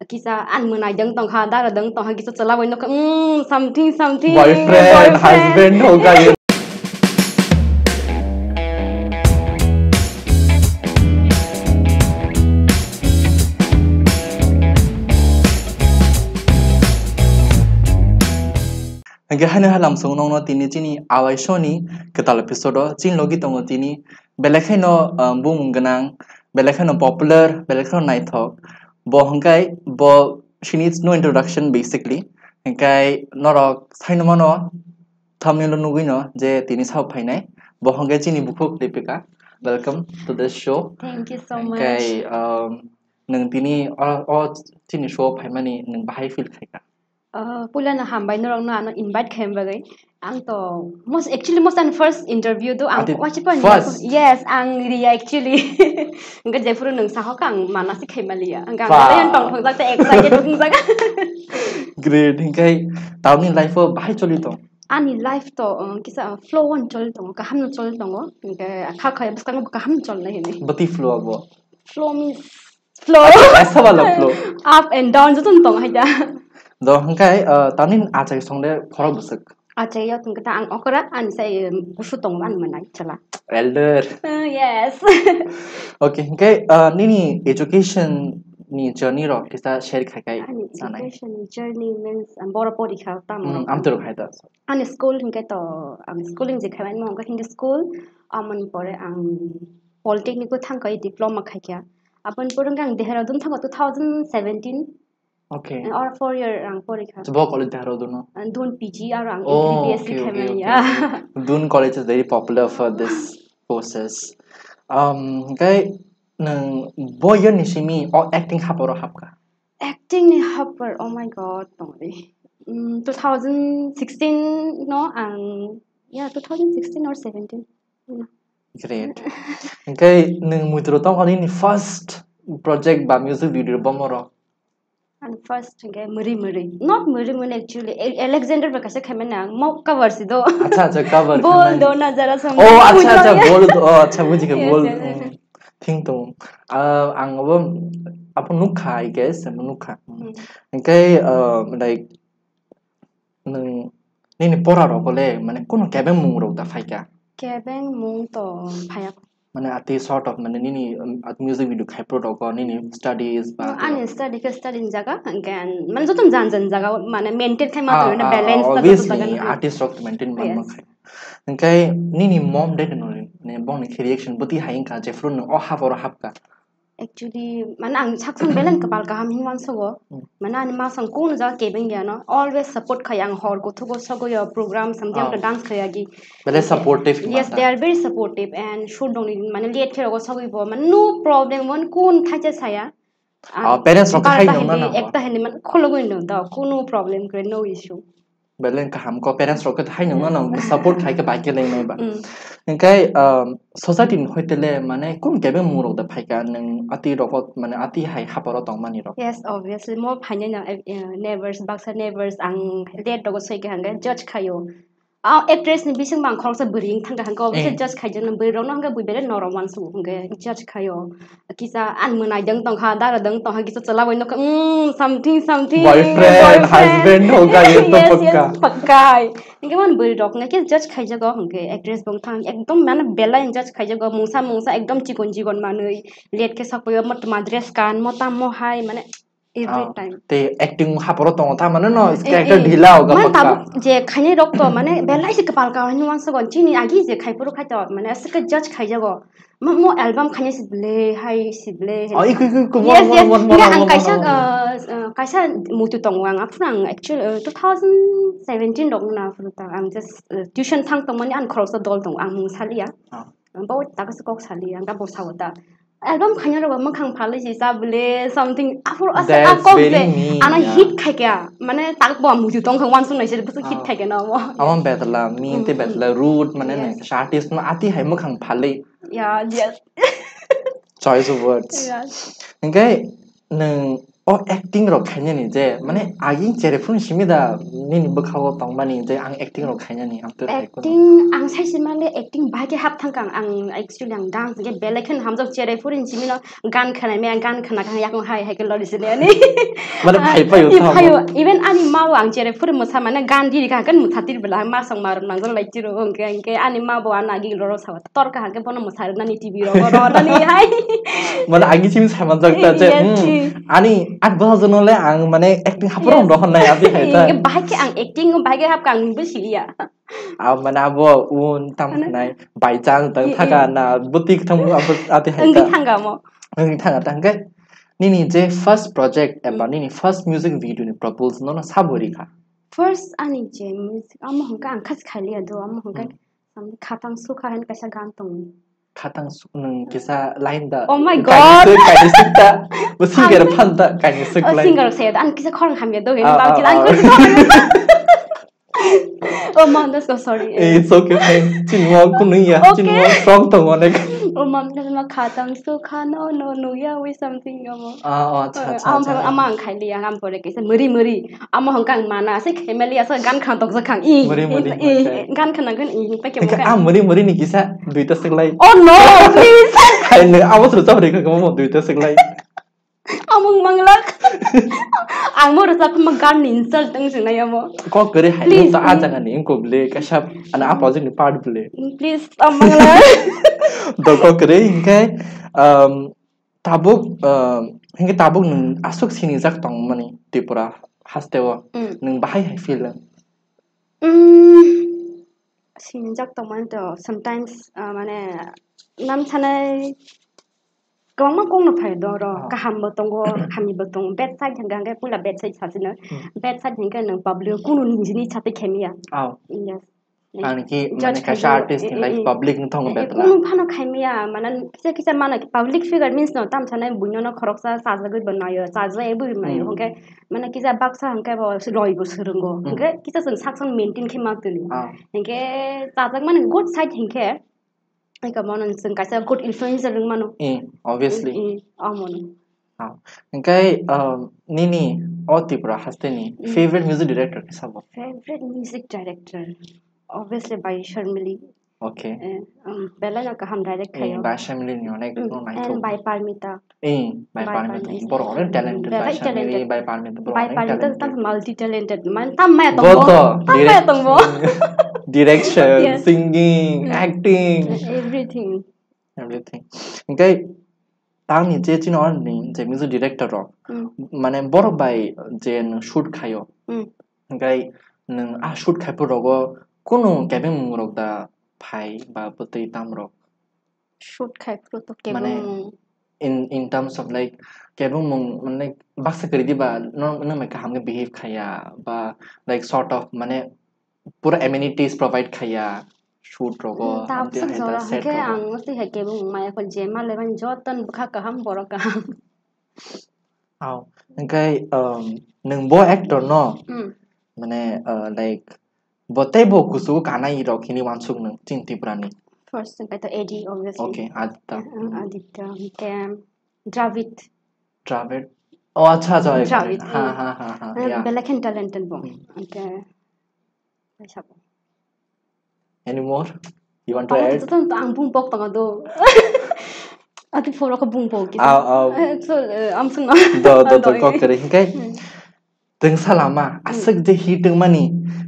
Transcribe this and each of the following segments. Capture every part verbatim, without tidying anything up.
Kisa an mwnai deng tongkha, dara deng tongkha, kisa chwla bai nokha, mm, something, something, boyfriend, boyfriend, husband, hoga ye. Hingke haino halam song nongno tini chini awai soni kwtal episode o chini logi tongo tini belai kheno, ah, bumung gwnang, belai kheno popular, belai kheno naithok. Bo hingkai bo sini no introduction basically. Hingkai norok saino mano thumbnail o nugui no je tini sao phainai. Bo hingkai chini bukhuk Deepika. Welcome to this show. Thank you so much. Hingkai, um, nwng tini o, o chini show phaimani nwng bahai feel khaika? Ah, puila no hambai norokno ano invite khaima bagwi. Ang to most, actually most and first interview do ang. Ati wachipa first? Yes, ang Riya actually. Hingke jephuru nwng sahok ang mana si khaima liya. Hingke ang wow. Leyan tong thongjak ta excited wngjak. Great, hingke taoni life o bahai choli tong? Ani life to, um, kisa flow on choli tongo, kaham no choli tongo. Hingke kha khaya bwskango kaham cholnai hini. Bati flow abo? Flow means flow. Asa bala flow. Up and down joto no tong hai da. Do hingkai, uh, tani achai song de khorok bwswk. Achai yo tong kata ang okra ani sai, um, busu tong man manai chala. Elder. Uh, yes. Okay, hingkai, uh, nini education ni journey rok kisa share khai kai. Ani sanai. Education ni journey means ang boro porikha tamo. Hmm, rok. Amtwrwk hai da. Ani school hingke to ang schooling je khai mo hingke Hindi school, amoni pore ang polytechnic o thangkai diploma khaikha. Aboni pore hingke ang Dehradun thango two thousand seventeen. Okay. Or four year ang porikha. Chwbo college Dehradun o? Ang dun P G aro ang oh, B B S C okay, okay, khaimani, okay, ya. Okay. Dun college is very popular for this courses. Um, hingke nwng bo year ni simi o acting haporo hapka? Acting ni hapor, oh my God, tongri. Mm, two thousand sixteen no ang, yeah, two thousand sixteen or seventeen. Mm. Great. Hingke nwng muitu rok tongkha nini first project ba music video bomorok? Ang first hingke Muri Muri. Not Muri Muri actually. A-, Alexander ba kaisa khaimani ang mo cover si do. Acha, acha, cover khaimani. Bol do na zara sam. Oh, acha, acha, bol do. Oh, acha, buji khe, yes, bol. Yes, yes. Mm, thing tong. Ah, ang abo, abo nukha, I guess, abo nukha. Hmm. Hingke, ah, like, nwng nini pora rok le, mane, kunu kebeng mung rok da phaikha? Kebeng mung to phaiya. Mane, ati sort of, mane, nini, um, at music video khai pro rok, nini studies ba. No, ani study khe study ni jaga, hingke an, mane, joto jan jan jaga, mane, maintain khai ma ah, tong, ah, balance ah, ta joto obviously, jaga na. Artist rok maintain man yes. Khai. Hingke nini mom dad no, ne, bongni khe reaction bwtwi hai wngkha, jephuru nwng o haporo hapkha? Actually, mane ang sakson belai kwpal kaham hinwi uansugo. Hmm. Mane ani ma sang kunu jaga kebeng ya no. Always support khai ang hor kuthugo sogo ya program samjang ah. Dance khai agi. Belai supportive yes, mata. They are very supportive and shoot dong ni mane late khe rogo sogwi bo mane no problem one kun thacha saya. Ah, parents rok hai nung na nang. Ekta hindi mane khulugwi nung da kunu problem kre no issue. Beleng kaham ko parents rok khe hai nung no nang support khai khe bai khe leng nai ba. Mm. Hingkai, um, society ni hoi tele mane kun kebe mung rok da phai ka nung ati rok mane ati hai haporo tong mani rok. Yes, obviously mo phainai no, eh, eh, neighbors, baksa neighbors ang date rok soi khe hangke judge khaio. Ah, actress ni bising bang khoroksa bwrwi wng thang kha hangke obviously eh. Judge khai jano bwrwi rok no hangke bui bere norom wansu hangke judge khaio. Kisa an mwnai deng tongkha, dara deng tongkha, kisa chwla bai nokha, mm, something, something, boyfriend, boyfriend, husband, hoga ye to yes, pakka. Yes, pakka hai. Hingke man bwrwi rok hingke judge khaijago, hingke actress bong thang ekdom mane belai judge khaijago, mungsa, mungsa ekdom chikon, chikon manwi, let khe sakpaio, mo tma dress kan, mo tam, mo hai, mane every ah, time. Te acting haporo tongo ta mane no, eh, character eh, dhila hoga man pakka. Tabuk je khainai rok to, mane belai se kwpal ka hwnwi wansago, chini agi je khai phuru khai to, mane aswk khe judge khaijago. Mo, mo album khainai si ble, hai si ble, hai. Oh, iko, iko, iko, yes, yes. Hingke ang kaisa, uh, uh, kaisa muitu tongo ang, aphuru ang actually, uh, two thousand seventeen rok wngna aphuru ta, ang just, uh, tuition thang tongmani ang khoroksa dol tongo, ang mung saliya. Ah. Ang bo taka se kok saliya, ang bo sao ta. Album khainai rok bo mwkhang phalwi si cha ble, something, aphuru asa a kok very je, mean, ano yeah. Hit khaikya, mane tak bo muitu tongkha wansuk nai se, bwswk hit ah. Khaikya na mo. Amo betla, mi te mm, betla, mm. Rude, mane yes. Nai, artist no ati hai mwkhang phalwi. Yeah, yes. Choice of words. Yeah. Hingke nwng O acting rok khainani je, mane, hmm, aging cherephuru simi da nini bwkhao tongmani je ang acting rok khainani, ang to hai kuno. Acting, ang sai se male acting bahai khe hap thangkha ang, ang actually ang dance khe belai kheno hamjak cherephuru simi no gan khwnai me, gan khwna kha yakung hai hai khe lori sini ani. Mane phai payo. I tamo. Phaio, even ani ma o ang cherephuru mwsa mane gan diri kha khe mwsa tir bela ma song marum nang lai tiro hwnkhe, hwnkhe ani ma bo ano agi loro sa tor kaham khe bono mwsarwnani T V rogo rwnani hai. Mane agi simi saimanjak ta je, yes, hmm, yes. Ani at bosa jono le ang mane acting haporo, yes, rohor nai abi hai ta. Bahai khe ang acting bahai khe hap kang bo siliya. Ah, mane abo un tam, ano, nai by chance tang, i, thaga i, na buti thang abo ati hai ta. Ang thanga mo. Ang thanga tang khe nini je first project eba, hmm, nini first music video ni propose no no sabo ri kha. First ani je music amo hwnkhe ang khas khailiya do, amo hwnkhe, hmm, samdi khatang sukha hen kaisa gan tong. Khatang suk nung kisa line da. Oh my God. Kaini suk, kaini suk ta. Bo singer phan ta, kaini suk line. Oh, singer se da, ang kisa khorang hamya do, ah, hini bang ah, kila ang ah. Khorang hamya. Oh man, that's so sorry. Eh, it's okay, fine. Chini mo kunu ya, okay, chini mo song tong onek. Oh man, that's ma khatang sukha no no no ya we something amo. Ah, oh, acha, acha, ama, acha. Ama ang khailiya, ang pore kaisa muri muri. Amo hwnkha ang mana, se family asa gan khan toksa khang. I, muri muri, i, okay. Gan khan nang khan i, pa ke. Hwnkhe mo khan. Ah, muri muri ni kisa duita seklai. Oh no, please. Hai ne, amo suru chapri kha mo duita seklai. Amung manglak. Ang mo rasa ma gan ni insult tong sinai amo. Kok kere hai, please, to a jaga ni ko ble kasap ana apa jeng ni part ble. Please, amung manglak. Do kok kere hwnkhe, um, Tabuk, ah, hingke tabuk nwng aswk sinijak tongmani Tripura hasteo, mm, nwng bahai hai feel? Mm, sinijak tongmani to sometimes, ah, mane, nam sanai kwbangma kokno phai do oro, oh, kahambo tongo, hamibo tongo, bad side hingka hingke puila bad side sasino, mm, bad side hingke nwng public o kunu nijini sati khemiya. Oh. Yes. Ani ki mane kaisa artist ni life public ni thongo betla. Kunu phano khaimiya, mane kisa kisa mano public figure means no tam sanai buino no khoroksa chajagwi bo nayo, chajagwi bo nayo, hmm, hwnkhe mane kisa baksa hwnkhe bo loi bo swrwngo, hmm, hwnkhe kisa chwng sak sak maintain khe ma toni. Ah. Hwnkhe chajak mani good side hwnkhe, eka bono chwng kaisa good influencer wng mano. Eh, obviously. Eh, eh, omono. Ah. Hwnkhe, um, nini o Tripura hasteni, hmm, favorite music director khe sabo? Favorite music director? Obviously by Sharmili. Okay. Eh, um, belai no kaham direct khayo. Eh, by Sharmili ni onek, mm, no naithok. And by Parmita. Eh, by Parmita. By Parmita. Borok onek talented, by Sharmili, by Parmita, borok onek talented. By Parmita tam multi talented. Man tam maya tongbo. Tam maya tongbo. Direction, yes, singing, mm, acting. Everything. Everything. Hwnkhe tangni je chini oroni je music director rok, mm, mane borok bai je nwng shoot khaio. Mm. Hwnkhe nwng a shoot khaiphuru rogo kunu kebengmung rok da phai ba bwtwi tam rok? Shoot khaiphuru to mane kebengmung. In, in terms of, like, kebengmung, mane, baksa kwrwi diba, no, nwng bai kaham khe behave khaiya, ba, like, sort of, mane, pura amenities provide khaiya, shoot rogo, mm, ta amtwi bwswk hai ta jora set hwnkhe rogo. Ang mostly hai kebengmung maya kho je ma lebani joto ni bwkha kaham, borok kaham. Aw, hwnkhe, um, nwng bo actor no, mm, mane, uh, like, bo tei bo kuchugo kanai rok hini wansuk nwng chini Tripura ni? First hwnkhe to Eddie, obviously. Okay, Aditya. Uh, uh, Aditya, hwnkhe Dravid. Dravid? Oh, acha, acha, okay. Dravid, ha, mm, ha, ha, ha, uh, yeah. Belai khe talented bo. Hmm. Hwnkhe, kaisa bo. Any more? You want to add? Ang to, to, to, ang bung pok tongo do. Ati phoro ko bung pok kisa. Aw, aw. Eh, so, eh, am sung. Do, do, do, kok kere hingkai. Hmm. Tengsa lama, hmm, aswk je hit wngmani,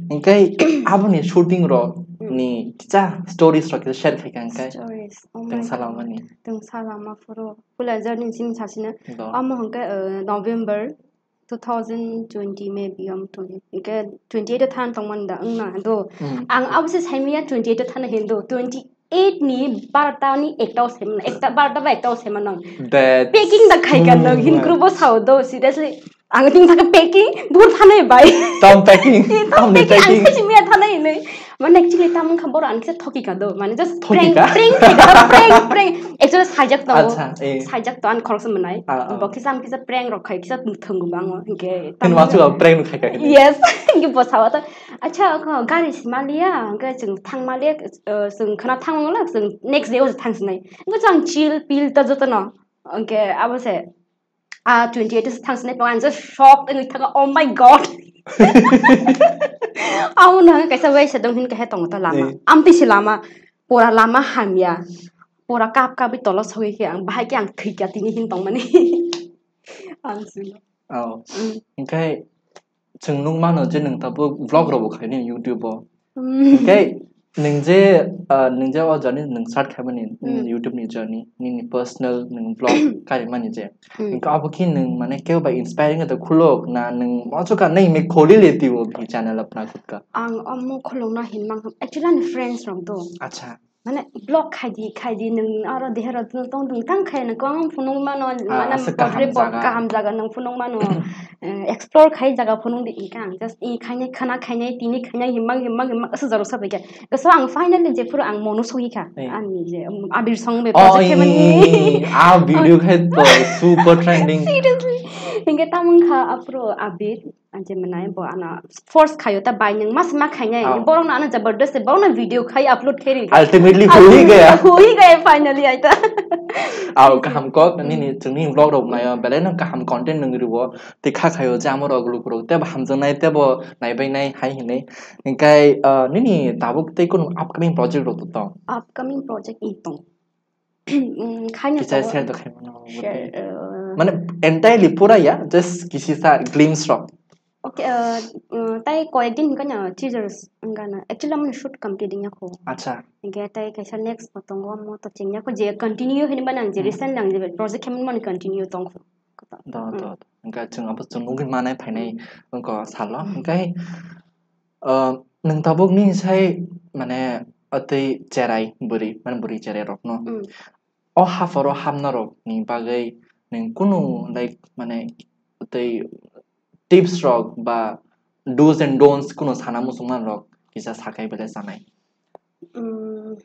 hingkai aboni shooting rok, hmm, ni kisa stories rok kisa share khai kha hingkai. Stories, oh my God. Tengsa lama ni. Tengsa lama phoro. Pula journey sing sasina. Do. Amo hingkai, eh, November two thousand twenty maybe, um, twenty, hingke twenty-eight o than tongmani da, wngna do. Hmm. Ang abo se saimanya twenty-eight o thana hindo, twenty-eight ni barota ni ekta o saimano, ekta, barota ba ekta o saimano. Packing da khai ka no, hmm, hinkro bo sao do, seriously. Ang tin thaka packing, bur thana bai. Tam packing, tam packing, ang packing. Saimanya thana hinoi. Mane actually tamo wngkha borok ang kisa thoki ka do, mane just prank, prank khai ka, prank, prank. Actually sajak tongo. Acha, eh. Sajak to ang khoroksa mwnai. Ah, ah. Bo kisa ang kisa prank rok khai, kisa thwng go bango, hingke. Hino tamo wansuk prank rok khai ka hino. Yes, hingke bo sawa to. Acha, ko gari si maliya, hingke chwng thang maliya, eh, chwng khana thang mangla, chwng next day o thang sinai. Hingke chwng chill, pill to joto no. Hingke abo se. Ah, twenty eight thang sinai pang, ang just shocked wngwi thangkha, "Oh my God." Amo no kaisa waisa dong hin kaisa tongo ta lama. Eh. Amtwi se lama, pura lama hamya. Pura kap kap tolo sogwi khe ang bahai khe ang thwikha tini hin tongmani. Ang sino. Oh. Mm. Hingkhe chwng nuk mano je nwng tabuk vlog rok bo khaini YouTube o. Mm. Hingkhe nwng je, ah, nwng je o journey nwng start khaimani, Mm. YouTube ni journey, nini personal nwng vlog kaimani je. Mm. Hingkhe abo khe nwng mane kebo bai inspiring to khulok na nwng moso ka nai me kholi le tiwo ki channel apna khud ka. Ang omo khulokna hin mang, actually ani friends rok do. Acha. Mane vlog khaidi, khaidi, nwng aro dehera tong tong tang khai nwng kwbang phunuk mano, Ah, mane asa kaham portrait bo jaga. Kaham jaga nwng phunuk mano, eh, explore khai jaga phunuk di, hingkhe ang just i khainai, khana khainai, tini khainai, himmang, himmang, himmang, asa jaro sabai kha. So ang finally jephuru ang mono sogwi kha, Eh. Ani je, um, abir song be Oh, project khaimani. I, I, I, ah, video khai to super trending. Seriously. Hingkhe tamung kha aphuru abir. Ang je mwnai bo ano force khayo ta bai nwng mas ma khainai. Oh. Borok no ano jabardast borok no video khai upload khairi. Ultimately hui gaya. Hui gaya finally aita. Au kaham kok nini chwngni vlog rok nayo belai no kaham content nwng riwo tei kha khayo je amo rok luku rok tebo hamjaknai tebo naibai nai hai hinwi. Hingkai, ah, nini tabuk tei kunu upcoming project rok tong? Upcoming project i tong. Mm, khaina Kisa tongo. Share to khaimano, Share, uh, mane entirely pura ya, just kisisa glimpse rok. Okay, uh, uh, tai koyekdin hingkha na teasers wngkha na. Actually, amoni shoot complete wngya kho. Acha. Hingkhe tai kaisa next bo tongo, amo to chengya kho je continue hinwi mane ang je Hmm. Recently ang je project khaimani mani continue tong kho. Do, Mm. Do, do. Hingkhe chwng abo chwng nugwi manai phainai Hmm. wngkha salo. Hmm. Hingkhe Ah, nwng tabukni sai, mane, atwi cherai bwrwi, mane, bwrwi cherai rokno. Mm. O hapharo hamna rokni bagwi nwng kunu, like, mane, atwi tips rok ba do's and don'ts kunu sana muchungma rok kisa sakai belai sanai. Mm.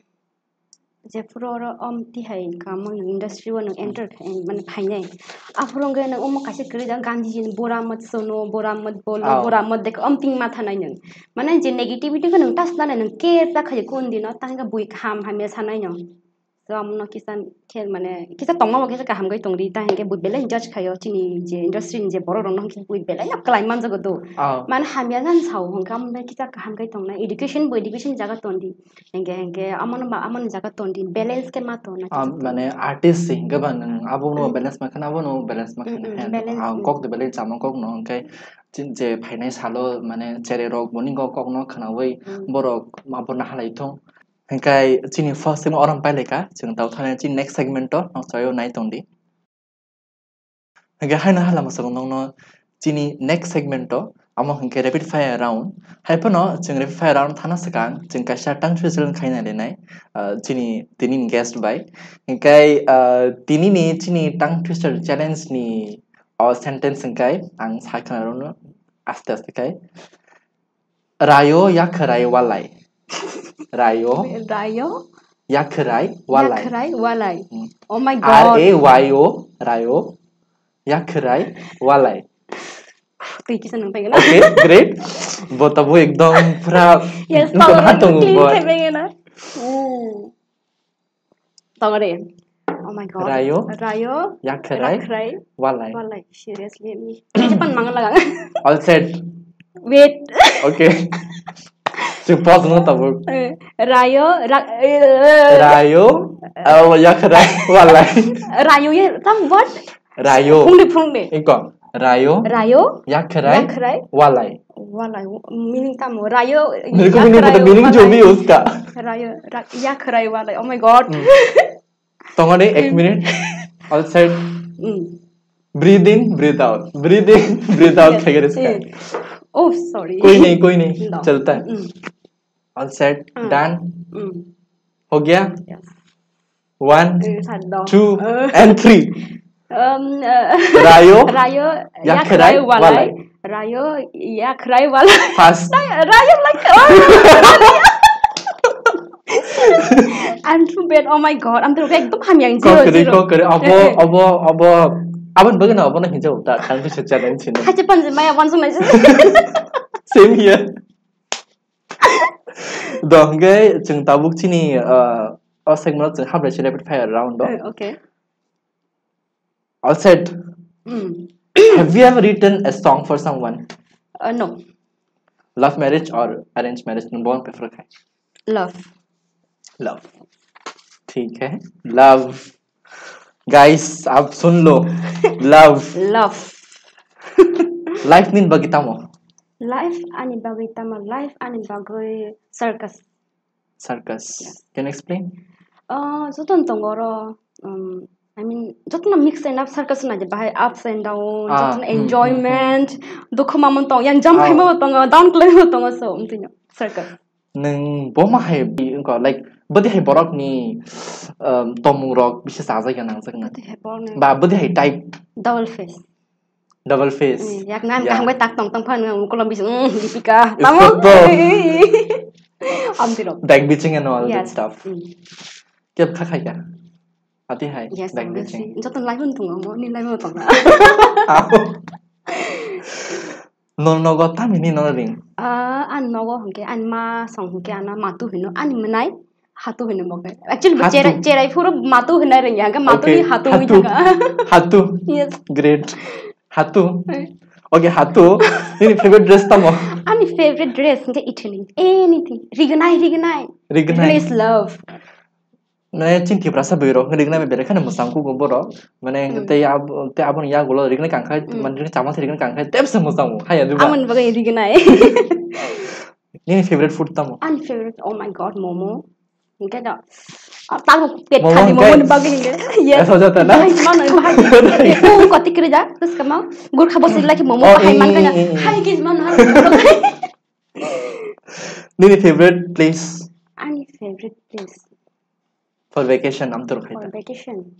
Jephuru oro om tihai kamo nwng industry o nwng Hmm. Enter khai, mane phainai. Aphuru hwnkhe nwng omo kaisa kwrwi da Gandhiji ni bura mat sono, bura mat bolo, Oh. Bura mat dekho, om ting ma thanai nwng. Mane je negativity khe nwng ta sanai nwng care ta khaio kun dino, ta hwnkhe bui kaham hamya sanai no. So, omono kisa khe mane, kisa tongma bo kisa kaham khai tongdi, ta hwnkhe bui belai judge khaio, chini je industry ni je borok rok no hwnkhe bui belai no kwlai manjago do. Oh. Mane hamya jan sao, hwnkhe omo kisa kaham khai tongnai, education bo education jaga tondi. Hingke, hingke, amoni ba, amoni jaga ton di, balance ke ma ton na Ah, kisa ton. Mane artist si hingke ba nang abo no Mm. Balance ma khana, abo no balance ma Mm, khana, mm, he, balance, ah, mm. Kok de balance ama kok no, hingke chin je phainai salo, mane cherai rok boni kok, kok no khana oi, Mm. Borok abo no halai thung. Hingke chini first segment orang pai leka, chwng tau thani chini next segment to, nang sayo nai tong di. Hingke haino hala mwswk nokno chini next segment o, amo hingke rapid fire round. Hai phano chwng rapid fire round thana swkang chwng kaisa tongue twister khaina rinai, ah, chini tini ni guest bai. Hingke, ah, tini ni chini tongue twister challenge ni o sentence hingke ang sa khna rwno aste aste khai. Rayo yakhrai walai. Rayo Rayo? Yakhrai walai. Yakhrai walai. Hmm. Oh my God. R A Y O, rayo. Yakhrai walai. Twi kisa nang paigana. Okay, great. Bo tabo ekdom pura Yes, nukon power hatong clean bo. Khai paigana. Ooh. Tongore. Oh my God. Rayo. Rayo. Yakhrai. Yakhrai. Walai. Walai. Seriously, mi. Japan mangan laga. All set. Wait. Okay. Chwng pause no tabuk. Eh, Rayo. Ra-, eh, Rayo. Oh, yakhrai. Walai. Rayo ye. Tam what? Rayo. Phungde, phungde. Ingkong. Rayo. Rayo. Yakhrai. Yakhrai. Walai. Walai. Meaning tamo. Rayo. Nirko meaning yakhrai, kata meaning walai. Jo bhi uska. Rayo. Ra-, yakhrai walai. Oh my God. Hmm. Tongani ek Hmm. Minute. All set. Hmm. Breathe in, breathe out. Breathe in, breathe out. Yes. Khaigari ska. Eh. Oh, sorry. Koi nahi, koi nahi. No. Chalta hai. Hmm. All set. Hmm. Done. Hmm. Ho gaya? Yes. One, Eh, sad dog. Two, Eh. And three. Um, uh, Rayo, Rayo, yakhrai, yakhrai, walai. Walai. Rayo, yakhrai, walai. Fast. Rayo, like, oh, I'm too bad. Oh my God, I'm too, ekdom hamya, zero, Kokri, zero. Kokri, abo, Eh, eh. Abo, abo, abon bagwi no, abo no hinjao, ta, tang tu secha dan sini. Hache panji maya, wan sunai. Same here. Do, hingke chwng tabuk chini, uh, o segment o chwng hablai se rapid fire round o. Eh, okay. All set. Mm. Have you ever written a song for someone? Uh, no. Love marriage or arranged marriage? Nwng bo prefer khai? Love. Love. ठीक है. Love. Guys, आप सुन लो. Love. Love. Life nini bagwi tamo? Life ani bagwi tamo? Life ani bagwi circus. Circus. Yes. Can you explain? Ah, jotono tongo oro, um, I mean, jotono mix and up circus na je bahai ups and down, ah, jotono hmm, hmm, enjoyment, hmm, dukhu mamon tong, yang jump ah, khaima bo tongo, down khlaima bo tongo, so, umtino circus. Nwng bo ma hai bi wngkha, like, bwdwi hai borok ni, um, tongmung rok bisi chajak ya nangjak na? Bwdwi hai borok ni. Ba bwdwi hai type? Double face. Double face. Mm, yak nang kaham bai tak tong tong phan nang ukolom bis, mm, Deepika. Tamo? Amtiro. Back bitching and all that stuff. Yes. Mm. Kep kha khai ka? Ati hai. Yes, back bitching. Joto lai mun tungo mo, ni lai mo tong na. Aw. No nogo tamini no ring? Ah, an nogo hwnkhe, an ma song hwnkhe, ana matu hino, ani mwnai. Hatu hino bo khe. Actually, bo cherai, cherai phuru matu hwnwi rwngya, hwnkhe matu ni hatu wngwi thangkha. Hatu. Yes. Great. Hatu. Eh. Okay, hatu. Nini favorite dress tamo? Ani favorite dress hwnkhe ithini. Anything. Rignai, rignai. Rignai. Rignai is love. Mane chini Tiprasa bwrwi rok rignai bai belai kheno mwchang kugo borok. Mane hmm, tei abo, tei aboni yagulo rignai kangkhai, hmm, mane rignai chama se rignai kangkhai, tebse mwchango. Haya diba? Amoni bagwi rignai. Nini favorite food tamo? Ani favorite, oh my God, momo. Hwnkhe da, ah, tabuk pet khadi momo ni bagwi hwnkhe. Yes. Eso jata na? Bahai mano, bahai. Ko koti kiri da, terus kama, gurkha bosi lagi momo bahai man kanya. Oh, eh, eh, eh. Hai ki mano, hai. Nini favorite place? Ani favorite place. For vacation, amtor khai. For vacation.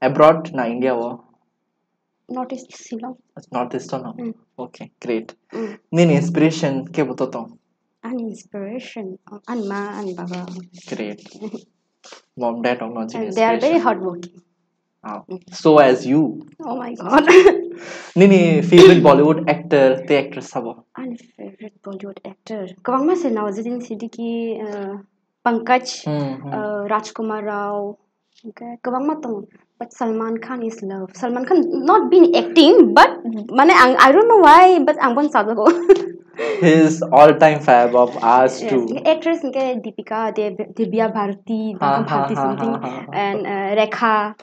Abroad na India o? North East Shillong. North East no? Mm. Okay, great. Mm. Nini inspiration kebo to tong? Ani inspiration, oh, ani ma, ani baba. Great. Mom, dad rok no chini inspiration. And they are very hardworking. Oh. Mm. So as you. Oh my God. Nini favorite Bollywood actor te actress sabo? Ani favorite Bollywood actor. Kwbangma se Nawazuddin Siddiqui, uh, Pankaj, hmm, hmm, uh, Rajkumar Rao, okay, kwbangma tongo. But Salman Khan is love. Salman Khan not been acting, but mane ang, I don't know why, but ang bon sajago. He is all time fab of us too. Yes, actress hwnkhe Deepika, Dev-, Divya Bharti, ha, Divya ha, Bharti ha, something, ha, ha, ha, and, uh, Rekha.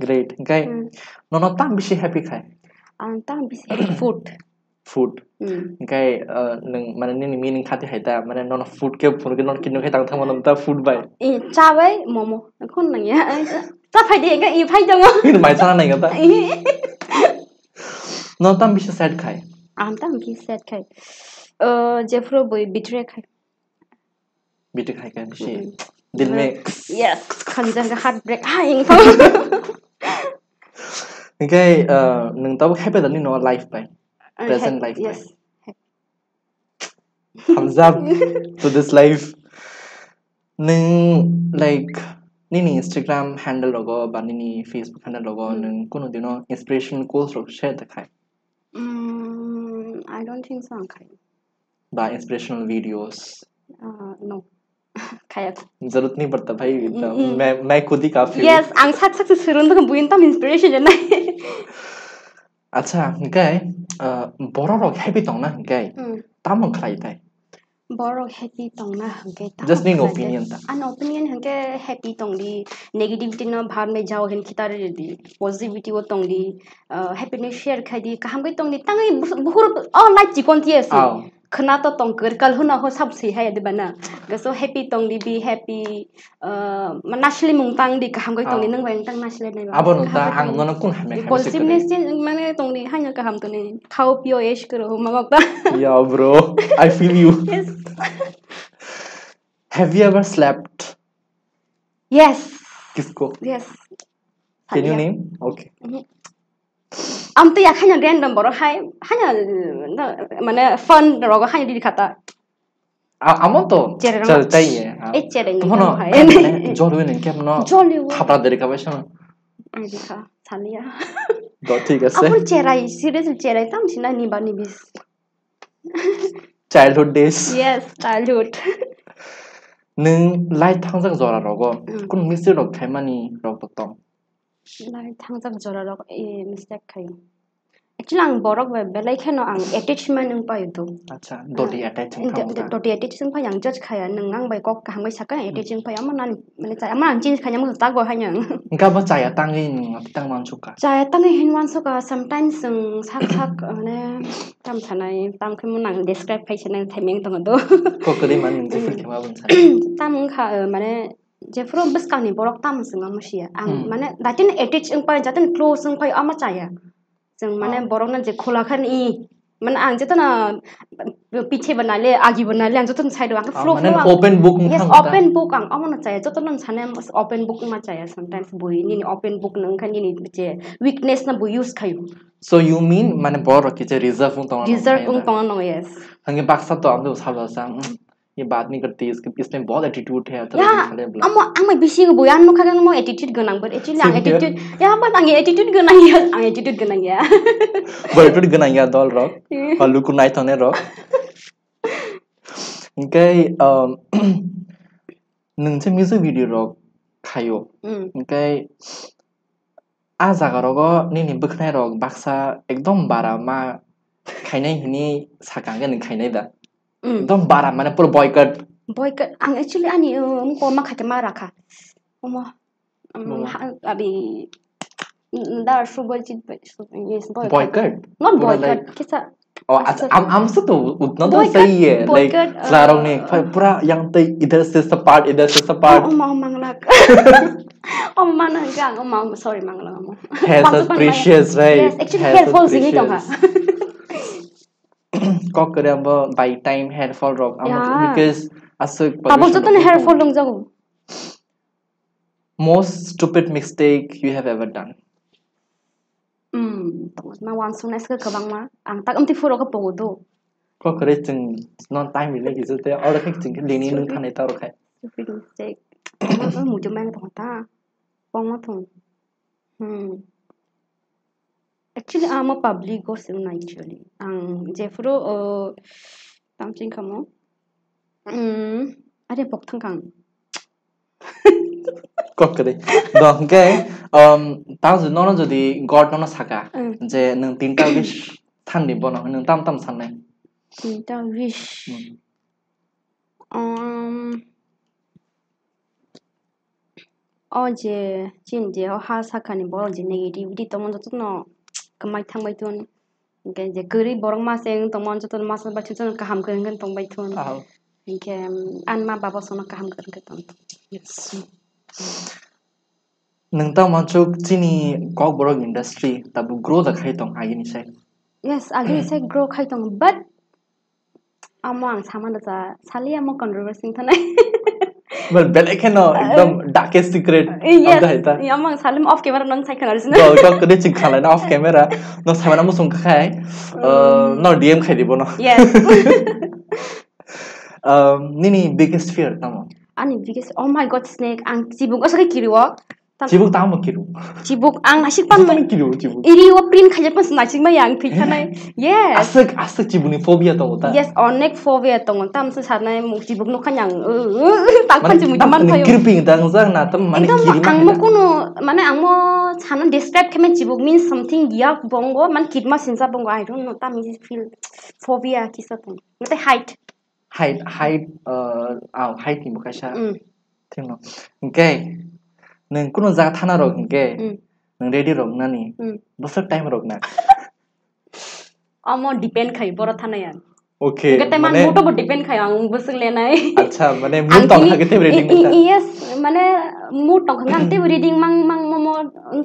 Great. Hwnkhe hmm, nono tang bisi happy khai? Ang tang bisi happy food. Food. Hmm. Hwnkhe, uh, nwng, mane, nini meaning khati hai ta, mane, nono food khe phunukhe, nono kidney khai tang thangma, nono ta food bai. Eh, cha bai, momo. Khon nang ya. Cha phai di, hwnkhe, eh, phai tongo. Nini mai chana nai ta. Eh. Nono tang bisi sad khai? Ang tang bisi sad khai. Uh, jephuru bui betray khai. Bwtwi khai khe bisi. Mm-mm. Dil me. Yes, khanjang khe heartbreak. Hai, wngkha. Hwnkhe, uh, nwng tabuk happy da nini life bai? Uh, present life bai? Yes. Thumbs up to this life. Nwng, like, nini Instagram handle rogo ba nini Facebook handle rogo, mm, nwng kunu dino inspirational quotes rok share da khai? Mm, I don't think so, ang khai. Ba inspirational videos? Ah, no. Khaya. Zarurat nahi padta bhai, mm, mm, main, main khud hi kafi hu. Yes, ang sak sak se swrwng dukha, buin tam inspiration janai. Acha, hwnkhe, ah, borok rok happy tongna hwnkhe, mm, tamo khlai tai? Borok happy tongna hwnkhe tamo khlai tai. Just nini opinion ta. Ani opinion hwnkhe happy tongdi, negativity no bhar me jao hin khita ridi, positivity o tongdi, ah, happiness share khaidi, kaham khe tongdi, tangwi buhur, oh, life chikon tiya se. Aw. Khwna to tong kwrwikal hwno ho sabo swi haya diba na? Goso happy tong di, be happy, uh, ma naslimung tang di, kaham khe tong di, ah, nwng bai nwng tang naslai nai ba. Abo nwng ta, ang nono kung hamya hamya se kwrwi. Positive ness change mane tong di, haino kaham tong di. Khao pio, esh karo, ma bak ta. Yeah, bro. I feel you. Yes. Have you ever slept? Yes. Kisko? Yes. Can you name? Okay. Mhm. Am to ya khanya random borok hai, hanya, no, mane fun rogo hanya didi khata. A-, amo to chere chal rang chai ye, ha. E chere ni tamo hai. Jolwi ni kemno. Jolwi wo. Thapra deri ka baisa. Ai dikha, chaliya. Do thik ase. Amo cherai, seriously cherai tam sina ni ba ni bis. Childhood days. Yes, childhood. Nwng life thangjak jora rogo, mm, kunu mistake rok khaimani rok bo tong? Lai thangjak jora rok, eh, mistake khai. Actually, ang borok bai belai kheno ang attachment wng pai do. Acha, doti attach wng thango ta. Doti attach wng pai ang judge khaya, nwng ang bai kok kaham bai sakha, attach wng pai, amo nani, mane chaya, amo ang change khanya, amo tak bo haino. Wngkha bo chaya tangwi nwng tang mansukha. Chaya tangwi hin mansukha, sometimes nwng sak sak, mane, tam sanai, tam khe mo nang describe khai sanai, thaimeng tongo do. Kok kwrwi mani nwng je feel khe ma bun sanai. Tam wngkha, eh, mane, jephuru bwskangni borok tamo swngma musia. Ang, hmm, mane, daitino attach wng pai, jatino close wng pai, amo chaya. Chwng mane, ah, borokno je khula khan i, mane, ang jotono pichhe bo naile, agi bo naile, ang jotono side o, ang, ah, flow, mane flow, ang open book wng, yes, thang ta? Open book ang omono chaya, jotono sane open book wngma chaya, sometimes bui nini open book no wngkha nini je weakness no bui use khaio. So you mean mane borok kisa reserve wng tongo? Reserve wng tongo, yes. Hwnwi baksa to ang salo sa, mm, ये बात नहीं करती, इसके, इसमें बहुत एटीट्यूड है, ऐसा, yeah, लेकिन साले bla. Amo, ang mai bisi bo yan nukha khe mo attitude gwnang, but actually ang, same here, attitude, ya, but ang attitude gwnang ya, ang attitude gwnang ya. Bo attitude gwnang ya dol rok, yeah, ba luku nai thone rok. Hingke, um, nwng je music video rok khaio. Mm. Hingke, ah jaga rogo nini bwkhwnai rok baksa ekdom bara ma khainai hini saka hwnkhe nwng khainai da? Mm. Ekdom bara mane pura boycott. Boycott, ang actually ani, uh, mukho ma khaikhe ma rakha. Omo, um, omo. Ha, abi, mm, dar Subhajit bhai, Sub-, yes, boycott. Boycott? Not pura boycott, like, kisa, oh, asa, am, am sa to utna to boycott, sahi hai, like, boycott, uh, chwlarokni pura yang tei idhar se support, idhar se support. Oh, omo, omo, manglak. Omo, manglak, omo, omo, sorry, manglak, omo. Hair so precious, right? Yes, actually, hair fall sini tongkha. Kok kwrwi abo by time hair fall rok amo, yeah, because aswk abo pollution jotono rok hair fall tong. Dongjago. Most stupid mistake you have ever done? Hmm, tongma wansuknai swkhe kwbangma. Ang tak amtwi phuru khe pogo do. Kok kwrwi chwng no time rinai kisa tei oro khe chwng khe lini nwng thanai ta rw khai. Stupid mistake. Muitu mai tong ta. Pongma thung. Hmm. Actually, amo public o se wngna actually. Ang jephuru, o, tamching kamo. Mm, are pok thang kang. Kok kede. Do, hingke, um, tang jodi nono jodi God nono saka, mm, je nwng tinta wish thanni bono, nwng tam tam sannai? Tinta wish. Hmm. Um, O je, chini je, o ha sakani borok je negativity tongma jotono kwmai thangbai thun. Hingke je kwrwi borok masa wng tongma jotono masa bai thun, jotono kaham kwrwng khe tongbai thun. Aho. Hingke, um, ani ma baba sono kaham kwrwng khe tong thun. Yes. Nwng tamo chuk chini Kokborok industry tabuk grow da khai tong agini sai? Yes, agini sai grow khai tong, but Amo ang sama da cha, sali amo controversy wng thanai. But belai kheno ekdom darkest secret. Yes. Amo ang salim off camera nang sai khana risina. Do, do, kede ching khalai na off camera. No sama na musung khai. Uh, no D M khai di bono. Yes. Um, nini biggest fear tamo? Ani biggest, oh my God, snake. Ang chibuk asake kiriwo. Chibuk tamo kiru. Chibuk ang asik pan. Tamo kiru chibuk. Iri o print khaijak pan snachik mai ang thik khanai. Yes. Asik, asik chibukni phobia tongo ta? Yes, onek phobia tongo. Tam se sarnai muk chibuk nukha yang. Tak pan chibuk man phayo. Creepy tang jak na tam mane kiri ma. Ang mo kuno mane ang mo sana describe khe chibuk means something yak bongo man kitma sinsa bongo, I don't know tam is feel phobia kisa tong. Mate height. Height, height, uh, ah, height ni bo kaisa. Mm. Thengno. Hingke, nwng kuno jaga thana rok hingke, mm, nwng ready rok nani, mm, bwswk time rok na. Omo depend khai, boro thana ya. Okay, hingke tai man mane moto bo depend khai, ang bwswk lenai. Acha, mane mood tong thake te ready nang ta. Yes, mane mood tong thang te ready mang, mang, mo, mo,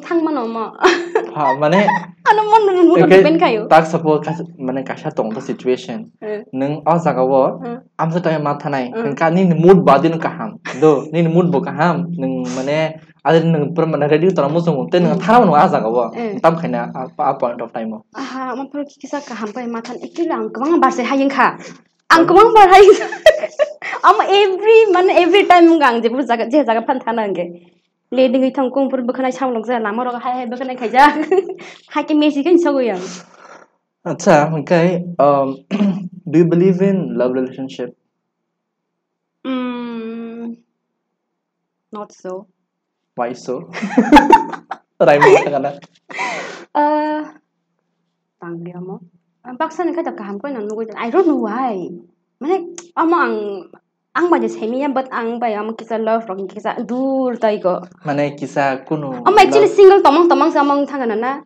thang mano mo. Ha, mane ano mon, mon, mon, hingke depend khayo. Tak suppose kas-, mane kaisa tong ta situation. Eh. Nwng o jaga o, eh, amsa tongwi ma thanai. Eh. Nwng ka nini mood badi no kaham. Do, nini mood bo kaham. Nwng mane, adi nwng pura mane ready tong muchung tei nwng, hmm, thana mano a jaga o. Eh. Tam khaina a, a point of time o. Aha, ma pura kisa kaham pai ma than. Actually ang kwbang bar se hayeng kha. Ang kwbang bar hayeng kha. Amo every, mane every time ang je jaga, je jaga phan thana ang ge. Leading wi thang kung pur bwkhanai samlok ja lama rok hai hai bwkhanai khaijak. Hai khe mesi khe sogwi ang. Acha, hingke, um, do you believe in love relationship? Mm, not so. Why so? Raimani thangana. Ah, tangri amo. Ah, baksa ni khe to kaham koi no nugui. I don't know why. Mane amo ang, ang bai de semi ya, but ang bai amo kisa love rok kisa dur tai go. Mane kisa kunu Amo actually love single tomong tomong sa amo thangana na.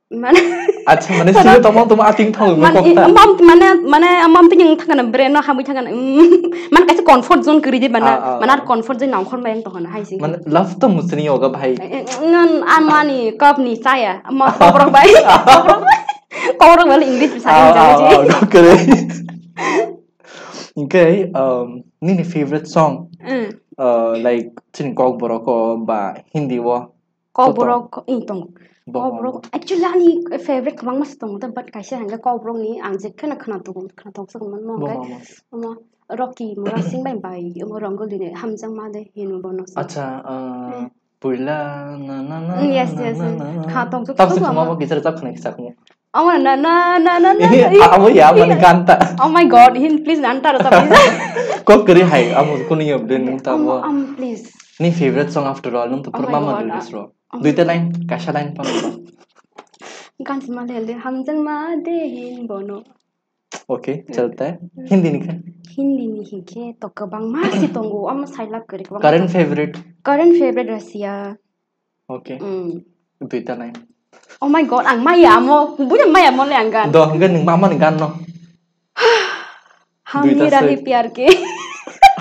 Mane Acha, mane single tomong tomong ating thong mo Man, kokta. Amam, mane, mane, amam tu yang thangana brain no hamui thangana. Mm. Man kaisa comfort zone kiri di mana. Ah, ah, Mana ah. Comfort zone nang khon bayang tohon hai sing. Mane love to musri yoga bhai. Eh, eh, ngan amani cup ni chaya. Ma kobrok bai. Kobrok bai. Kobrok bai English bisa Ah, ah, ah, jang. Dokere. Okay, um, nini favorite song? Mm. Uh, like chini kokborok o ba Hindi o. Kokborok, ih, tongo. Kokborok, actually, ani favorite kwbangma se tongo, but kaisa hwnka kokborok ni ang je kheno khwna tongo, khwna tong se mano hwnka. Omo Rocky Murasing bai bai, omo Rangoli ni Hamjakma de hino bono se. Acha, uh, Puila na na na. Mm, yes, yes, yes. Khwna tong se. Tang se khwma mo gitar jak khwna kisa khwma. Omo na na na na na. Abo ya mani gan ta. Oh my God, hin please nanta rasa please. Kok kari hai, amo kuni yo den ta amo. Amo please. Ni favorite song after all, nung to Oh my perma God, ma ah. Ro. Duita line, kaisa line pa mo. Gan sima le le Hamjakma de hin bono. Okay, chalta hai. Hindi ni khe? Hindi ni hinkhe to kwbangma se tongo, amo sailak kwrwi kwbangma. Current favorite? Current favorite Russia. Okay. Mm. Duita line. Oh my God, ang maya amo, buya maya mo le ang gan. Do hangge ning mama ni gan no. Hum hi rahe pyar ke.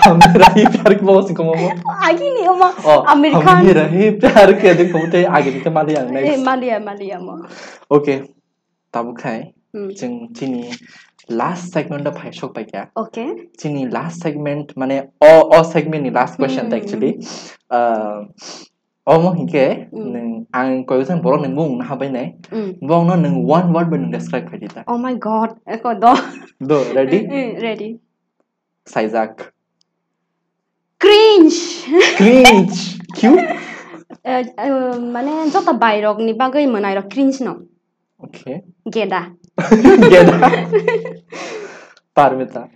Hum hi rahe pyar ke mo sing komo mo. Agi ni omo. Oh, Amir Khan. Hum hi rahe pyar ke de komo te agi te mali ang next. Eh, mali ya, mali ya mo. Okay. Tabuk khai. Hmm. Chwng chini last segment o phai sok pai kha. Okay. Chini last segment mane o, o segment ni last question ta actually. Uh, Omo hinkhe nwng ang koi bwsang borok ni mung naha bai nai. Mm. Bongno nwng one word bai nwng describe khai di ta. Oh my God, eko do. Do, ready? Mm, mm, ready. Saijak. Cringe. Cringe. Cute. Eh, eh, mane joto bairok ni bagwi mwnai rok cringe no. Okay. Geda. Geda. Parmita.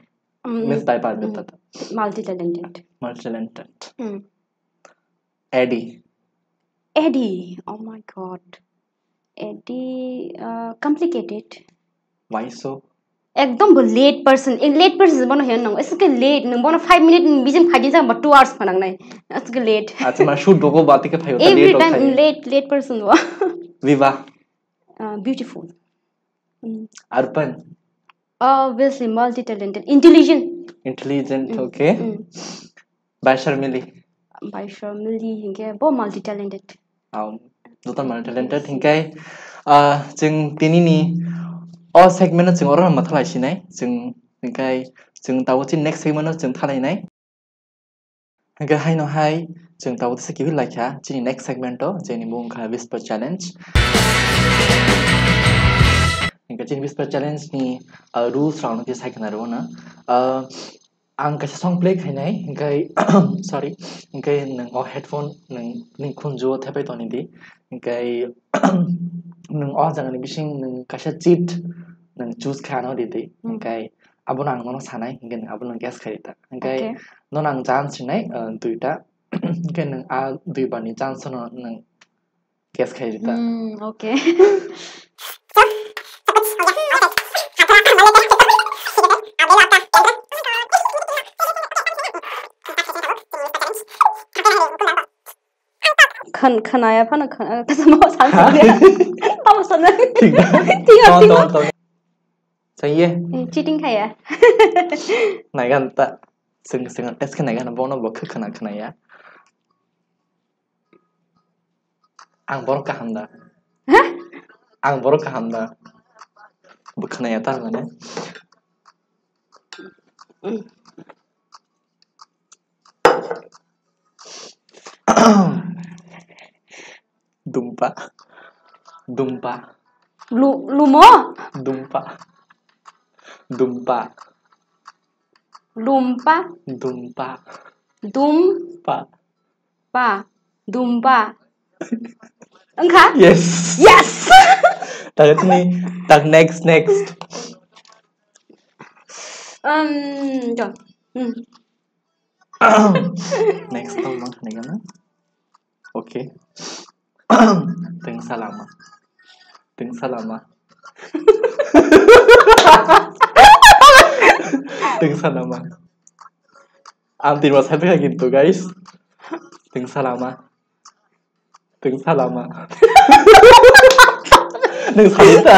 Mm, Miss Dai Parmita. Mm. Multi talented. Multi talented. Mm. Eddie. Eddie, oh my God. Eddie, uh, complicated. Why so? Ekdom bo late person. Eh, late person bono hen nang. Eske late nang bono five minute bijin phajin sa ba two hours phanang nai. Eske late. Acha ma shoot dogo ba tike phayo ta Every late time khai. Late, late person bo. Viva. Uh, beautiful. Mm. Arpan. Obviously, multi-talented. Intelligent. Intelligent, mm, okay. Mm. Baisar Mili. Baisar Mili hinkhe bo multi-talented. Um, joto multi-talented. Yes. Hinkhe, ah, chwng tinini o segment-o chwng oro ma thalai sinai. Chwng hinkhe chwng tabuk chini next segment-o chwng thalai nai. Hingke haino hai chwng tabuk tesa kiphil laikha chini next segment o, chini mung kha Whisper Challenge. Hingke chini Whisper Challenge ni, uh, rules rok no kisa sai khna rw no. Uh, ang kaisa song play khainai, hingke, sorry, hingke nwng o headphone nwng nini khunju o thepai toni di, hingke nwng o jaga ni bising nwng kaisa cheat nwng choose kha no di di, hmm, hingke abono ang nono sanai, hingke nwng abono guess khai ta. Hingke okay, nono ang chance rinai, uh, duita. Hingke nwng a dui bar ni chance no nwng guess khai ta. Hmm, okay. Khn-, khnaya phano khn-, tamo san. Ha? Tamo san. Thik da. Thik da, ton, thik da. Ton, ton. Saiye. Eh, cheating khaya. Naigan ta. Sing, sing, test khe naigan, bono bo khe khna, khnaya. Ang borok kaham da. Ha? Ang borok kaham da. Bo khnaya ta mane. Mm. Dumpa. Dumpa. Lu-, lumo? Dumpa. Dumpa. Lumpa? Dumpa. Dum? Pa. Pa. Dumpa. Wngkha? Yes. Yes! Tak ini, tak next, next. Um, jo. Hmm. Next tong mang khna gana. Okay. Tengsa lama. Tengsa lama. Tengsa lama. Ang tinma sai phai kintu, guys. Tengsa lama. Tengsa lama. Nwng sadi ta?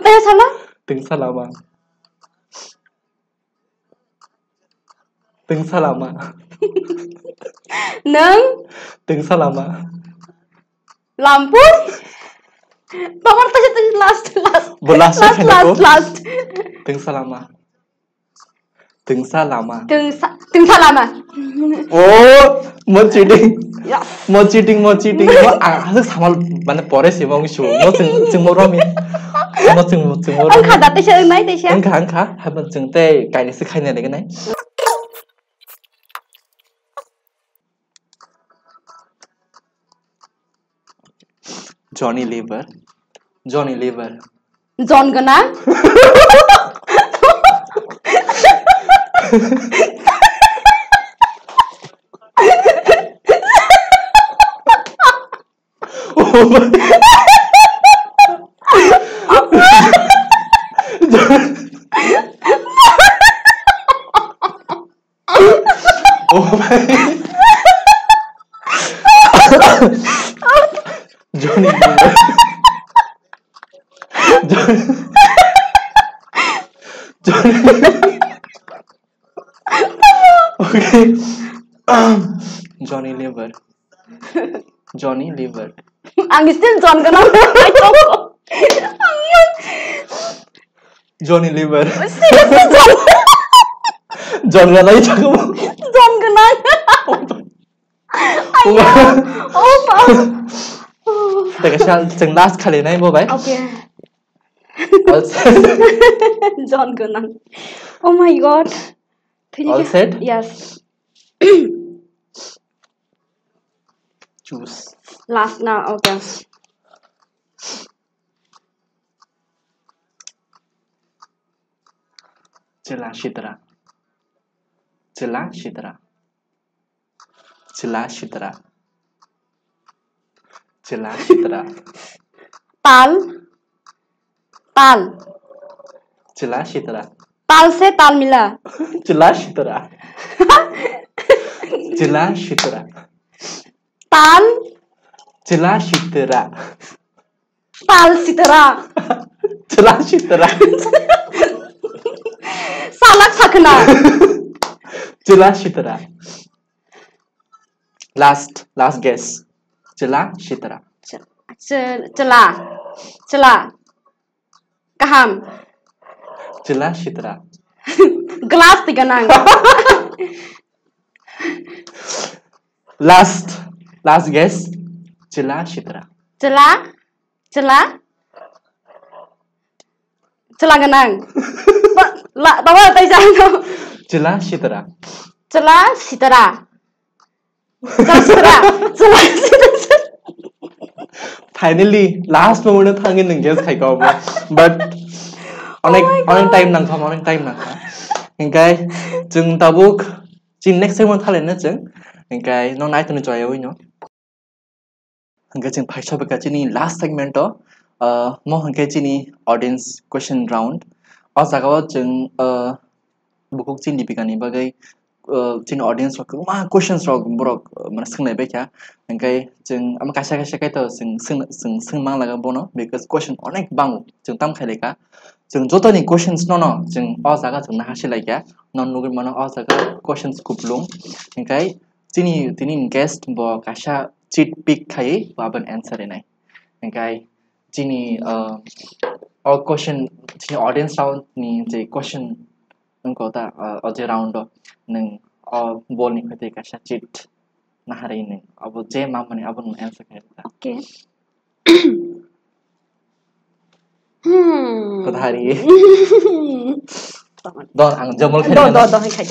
Tei sala? Tengsa lama. Tengsa lama. Nwng? Tengsa lama. Lampui? Tomar tei last, last. Bo last last, last, last. Tengsa lama. Tengsa lama. Tengsa, tengsa lama. Oh, mo cheating. Yes. Mo cheating, mo cheating. Mo ang aswk samal mane pore se mo ngisu. Mo chwng, chwng mo romi. Mo chwng, chwng mo romi. Ang kha da tei se nai tei se. Ang kha, ang kha. Habo chwng tei kaini se khaina legnai. Johnny Lever. Johnny Lever. Jon gwnang. Oh my. Johnny Lever. Johnny, Johnny. Okay. Johnny Lever. Johnny Lever. Ang still Jon gwnang. Johnny Lever. Seriously, Jon. Jon gwnang. Jon gwnang. Ayya. Oh, pa. Teka sal, chwng last khali nai bo bai. Okay. Also. Jon gwnang. Oh my God. All set? Yes. Choose. Last na, okay. Chwla sitra. Chwla sitra. Chwla sitra. Chwla sitra. Tal. Tal. Chwla sitra. Tal se tal mila. Chwla sitra. Chwla sitra. Tal. Chwla sitra. Tal sitra. Chwla sitra. Salak sakna. Chwla sitra. Last, last guess. Chwla sitra. Ch-, ch-, chwla. Chwla. Kaham. Chwla sitra. Glass tiga nang. Last, last guess. Chwla sitra. Chwla? Chwla? Chwla gwnang. Ba, la, tama tei jang no. Chwla sitra. Chwla sitra. Chwla sitra. Chwla sitra. Finally, last moment o thangwi nwng guess khai kha obo. But onek, oh my God, onek time nangkha, onek time nangkha. Hingkai chwng tabuk chini next segment thalaina chwng. Hingkai no nai tongni choyawi no. Hingke chwng phaisa bwkha chini last segment o, ah, mo hingke chini audience question round. O jaga o chwng, ah, bukhuk chini bikani bagwi, ah, chini audience rok kwbangma questions rok borok, ah, mane swngnai baikha. Hingke chwng ama kaisa kaisa kaitor chwng swng, chwng swngmang laga bono, because question onek bango chwng tam khailai kha. Chwng jotoni questions no no chwng o jaga chwng naha silai kha. No nugwi mano o jaga questions kuplung. Hingke chini, tini guest bo kaisa cheat pick khai bo aboni answer rinai. Hingkai chini, uh, o question, chini audience round ni je question wngkha ta, uh, o je round o nwng o ball ni khaitwi kaisa cheat naharwi nwng abo je mamani abo nwng answer khai ta. Okay. Hmm. Kwthari. Don, ang jomol khe. Do, do, do, hai khai.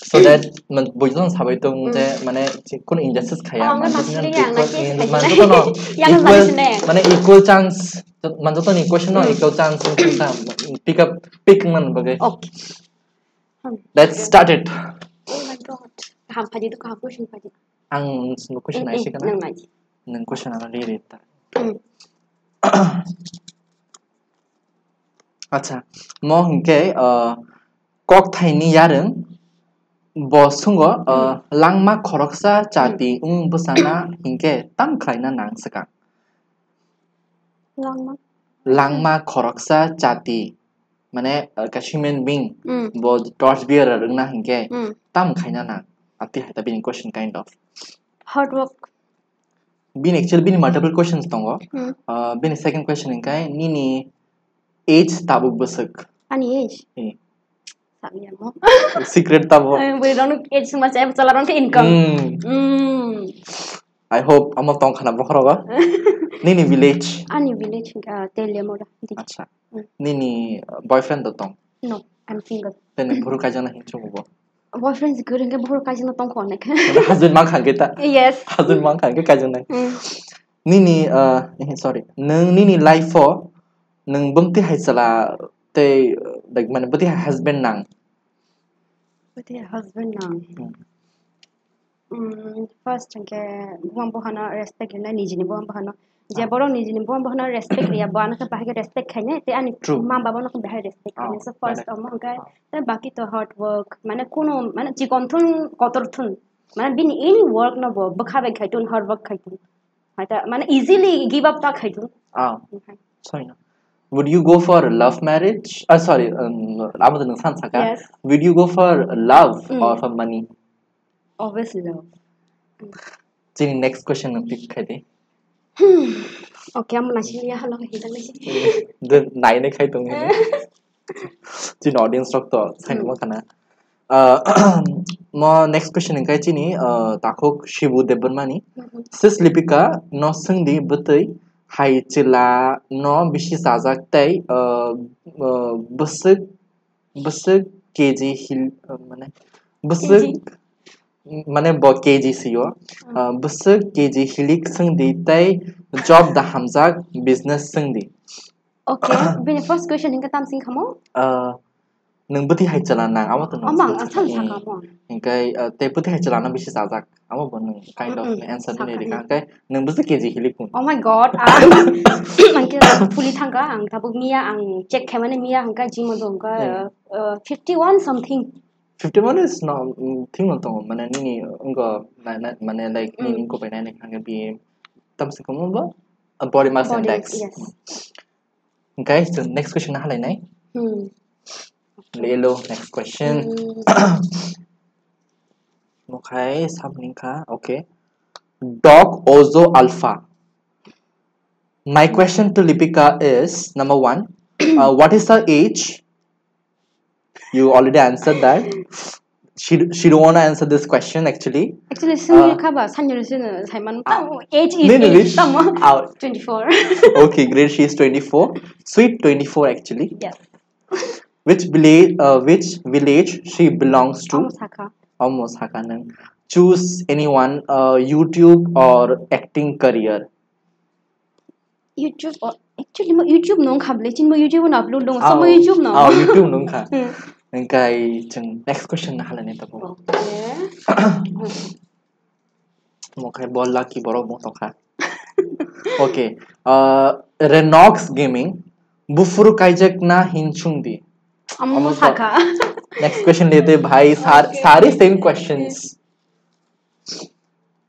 So that, man, buijon sabai tong je, hmm, mane, je, kono injustice khaya, oh, man, man, jotono yang equal, naki in, khai man, nai, jotono yang equal, naki sine, mane, equal chance, man, jotono equal no, hmm, equal chance, pick up, pick man bagwi. Okay. Hmm. Let's start it. Oh my God. Kaham phaidi do, kaham question phaidi. Ang nwng question nai si kana? Nwng nai. Nwng question ano ri ri ta. Hmm. Acha, mo hingke, uh, kok thaini yarwng bo sungo, uh, langma khoroksa chati wng bwsana hingke tam khlaina nang swkang. Langma? Langma khoroksa chati, mane, uh, kaisa human being, mm, bo torch bearer wngna hingke, mm, tam khaina nang. Ati hai ta bini question kind of. Hard work. Bini actually bini multiple questions tongo. Hmm. Uh, bini second question hingkai nini age tabuk bwswk? Ani age? Eh. Sakni amo. Secret tamo. Eh, bui rong age suma chai bwchala rong ke income. Hmm. Hmm. I hope amo tong khana bokhorogo. Nini village? Ani village hingka Teliamura. Acha. Hmm. Nini, uh, boyfriend do tong? No, I'm single. Tene buru kaijana hinchung bo. Boyfriend si kwrwi hwnkhe buphuru kaijagwi tongkha onek. Husband mankha hwnkhe ta? Yes. Husband mankha hwnkhe kaijaknai. Mm. Nini, uh, eh, sorry, nwng nini life o nwng bwmtwi hai chwla tei, uh, like, mane bwtwi hai husband nang? Bwtwi hai husband nang? Mm. Mm, first hwnkhe buma buphano respect rwnai, nijini buma buphano. Je, ah, borok nijini buma buphano respect riya, bo ano khe bahai khe respect khainai, tei ani, true, ma baba no khe bahai respect khainai. Ah, so first, correct, omo hwnkhe, ah, tei baki to hard work, mane kuno, mane chikon thun, kotor thun, mane bini any work no bo bwkha bai khai thun, hard work khai thun. Hai ta, mane easily give up ta khai thun. Ah, okay. Sorry, no. Would you go for love marriage? Ah, sorry, um, abo to nwng san saka. Yes. Would you go for love, mm, or for money? Obviously love. Chini next question no pick khai di. Hmm. Okay, amo naising ya halo hinang naising. De nai ne khai tong hini. Chini audience rok to sai, hmm, mo khana. Uh, mo next question hingkai chini, uh, takhuk Shibu Debbarmani. Mhm. Sis Lipika no swngdi bwtwi hai chwla no bisi chajak tei, uh, uh, bwswk bwswk K G hil, uh, mane, bwswk, K G? Mane bo K G sio. Hmm. Uh, bwswk K G hilik swngdi tei job da hamjak business swngdi. Okay, bini first question hingke tam sing khamo? Uh, nwng bwtwi hai chwla nang, amo to nwng. Amang, bwtwi, asal, hmm, sakamo. Hingke, uh, tei bwtwi hai chwla no bisi chajak, amo bo nwng kind of, mm-mm, answer ni sakha, rikha, mm, hingke nwng bwswk K G hilik kun. Oh my God, ang, ang khe phuli thangkha, ang tabuk miya, ang check khaimani miya hwnkha, jimo do hwnkha, hmm, uh, fifty one something. Fifty one is no, mm, thing no tongo, mane nini wngkha, na, na, mane, like, nini, mm, wngkha bai nai hwnkha bi tam se komo bo, uh, body mass, body index, yes. Guys, the next question na halai nai. Hmm. Lelo, next question. Hmm. Mokhai, samning kha, okay. Doc Ozo Alpha. My question to Lipika is, number one, uh, what is her age? You already answered that. She, she don't wanna answer this question actually. Actually, sini, uh, kha ba, sanya sini, Simon. Ah. Tamo, age is, nini age, age? Tamo. Ah. Twenty four. Okay, great. She is twenty four. Sweet twenty four actually. Yes. Which village, uh, which village she belongs to? Omo sakha. Omo sakha nang. Choose anyone, uh, YouTube or acting career. YouTube, oh, actually, mo YouTube nung kha bwle, chini mo YouTube no upload dong, so mo YouTube no. Oh, YouTube nung kha. Hmm. Hingkai chwng next question na halani tabuk. Okay. Mo khai bol lucky borok mo tongkha. Okay. Uh, Renox Gaming, buphuru kaijak na hinchung di? Amo sakha. Next question lete bhai, sar-, okay, sari same questions.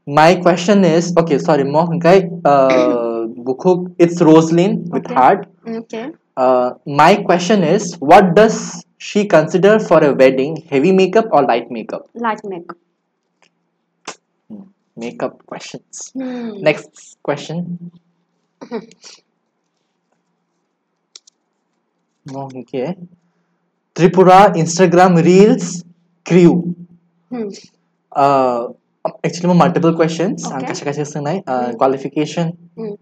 My question is, okay, sorry, mo hingkai, uh, bukhuk, it's Roslyn with heart. Okay. Uh, my question is, what does she consider for a wedding? Heavy makeup or light makeup? Light makeup. Hmm, makeup questions. Hmm. Next question. Mo hingke Tripura Instagram Reels crew. Hmm. Uh, actually, mo multiple questions. Ang, okay, kaisa kaisa swngnai. Uh, hmm, qualification. Hmm.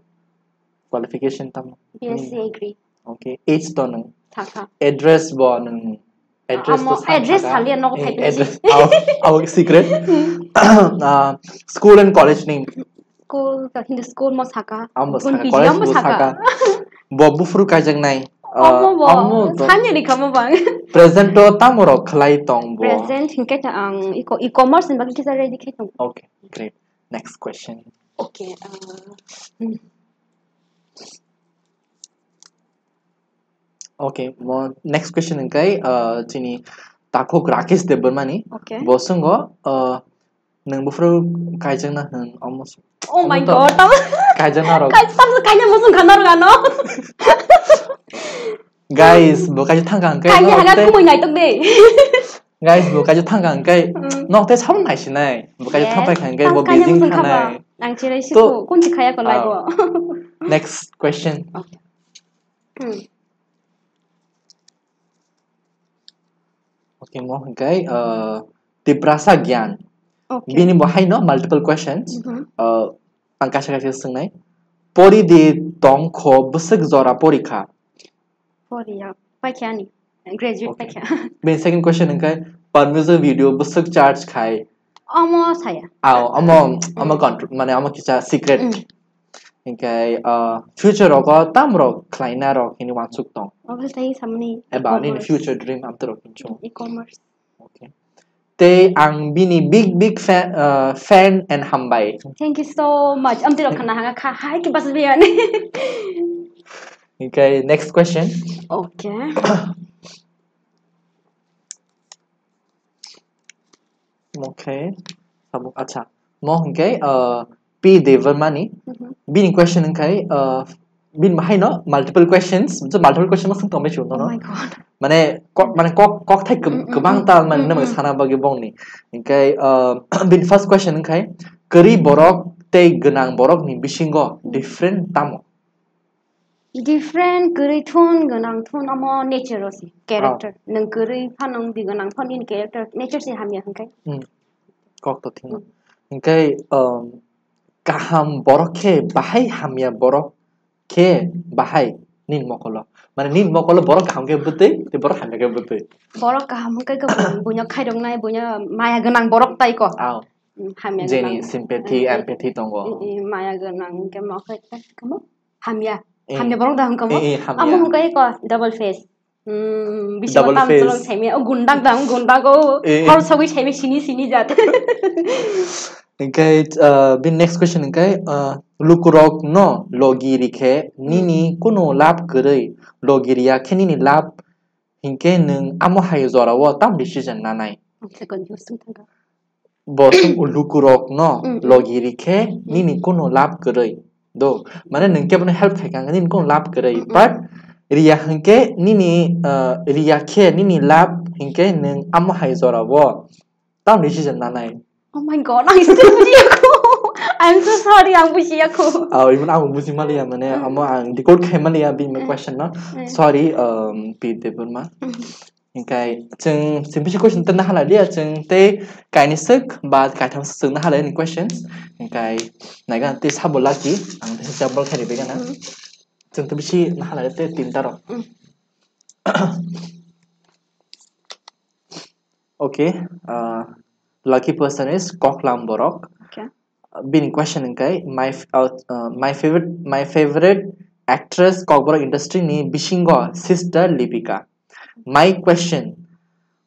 Qualification tamo? B S C, hmm, Agri. Okay. Age to nung? Thakha. Address bo nung? Address to amo, address thakha. Haliya nogo. Eh, phai address. Aw, aw, secret. Hmm. Uh, school and college name? School, Hindi school mo sakha. Ambo sakha, college mo sakha. Bo buphuru kaijaknai. Ah, amo bo. Amo to. Sanya ni kamo bang. Present to tamo rok khlai tong bo? Present hingke ta ang eco-, e-commerce ni bagwi kisa ready khai tong. Okay, great. Next question. Okay. Uh, hmm. Okay, mo next question hwnkhe uh, chini takhuk Rakesh Debbarmani. Okay. Bo swngo uh, nwng buphuru kaijakna hwn omo s- Oh my Ano to- god. Tam kaijakna rok. kai tam kai mo sung khanar gano. Guys, bo kaisa thangka hwnkhe Kai no haga tei- kumui nai tok de. Guys, bo kaisa thangka hwnkhe Mm. nok tei sabon naisinai. Bo kaisa Yes. thangpai kha hwnkhe Tam bo kai mo busy sung khanai. khaba. Ang chirai si To- ko kun si khaya ko lai bo. Next question. Hmm. Okay, mo hwnkhe uh, Tiprasa Gyan. Okay. Bini bo haino multiple questions. Mhm. Uh, ang kaisa kaisa swngnai. Pori di tong kho bwswk jora porikha. Pori ya. Paikha ni. Graduate Okay. Paikha. Bini second question hwnkhe permission video bwswk charge khai. Omo saya. Aw, omo omo control mane omo kisa secret. Mm. Hwnkhe uh, future rogo tam rok khlaina rok hini wansuk tong. Obviously samani. Eba nini E-commerce. Future dream amtwrok hinchung. E-commerce. Okay. Tei ang bini big big fan, uh, fan and hambai. Thank you so much. Am tiro khana hanga kha hai ki bas biyan. Okay, next question. Okay. Okay. Sabo acha. Mo hwnkhe uh, P Debbarmani. Mhm. Bini question hwnkhe uh, bini bahai no multiple questions. So multiple question mo sung tongbai chuno Oh no. My god. Mane kok mane kok kok thai Mm, mm, kwbang mm, tal mane mm, nang mm. sana bagwi bongni. Hwnkhe uh, bini first question hwnkhe kwrwi borok tei gwnang borok ni bisingo different tamo. Different kwrwi thun gwnang thun omo nature o si character. Nang kwrwi phan nang di gwnang phan in character nature si hamya hwnkhe. Hmm. Kok to thino. Hwnkhe um, kaham borok khe bahai hamya borok khe bahai nin mokolo. Mane nin mokolo borok kaham khe bwtwi tei borok hamya khe bwtwi. Borok kaham hwnkhe khe buino khairoknai buino maya gwnang borok tai ko. Aw. Hmm, hamya Jeni gwnang. Sympathy, Eh, empathy tongo. Eh, eh, maya gwnang hwnkhe mo khe kamo hamya. Eh. Hamya borok da hwnkhe mo. Eh, eh, hamya. Amo hwnkhe ko double face. Hmm, bisi Double tam face. Tolong saimya o gundang dang gundago. Eh, eh. Hor sogwi saimya sini sini jat. Hwnkhe uh, bini next question hwnkhe uh, lukurok no logi rikhe nini kunu lab kwrwi logi riya khe nini lab hwnkhe nwng amo hai jorao tam decision nanai. Ang khe confuse wng thangkha. Bo sung lukurok no Mm, mm. Logi rikhe nini kunu lab kwrwi. Do, mane nwng kebono help khai kha nini kunu lab kwrwi. Mm, mm. But riya hwnkhe nini uh, riya khe nini lab hwnkhe nwng amo hai jorao tam decision nanai. Oh my god, ang still bujiyaku. I'm so sorry, ang bujiyaku. Oh, even ang buji maliya mane Mm. Amo ang decode khai maliya bini Mm. Question no. Mm. Sorry, um, P Debbarma. Mm. Hingkai chwng chwng bisi question tei nahalai liya chwng tei kaini swk ba kaitham swk chwng nahalai ni questions. Hingkai naiga tei sabo lucky ang tei jumble khai ribai gana. Mm. Chwng tei bisi nahalai tei tinta rok. Mm. Okay, uh, lucky person is Koklam Borok. Okay. Bini question hingkai my f- uh, uh, my favorite my favorite actress Kokborok industry ni bisingo sister Lipika. My question,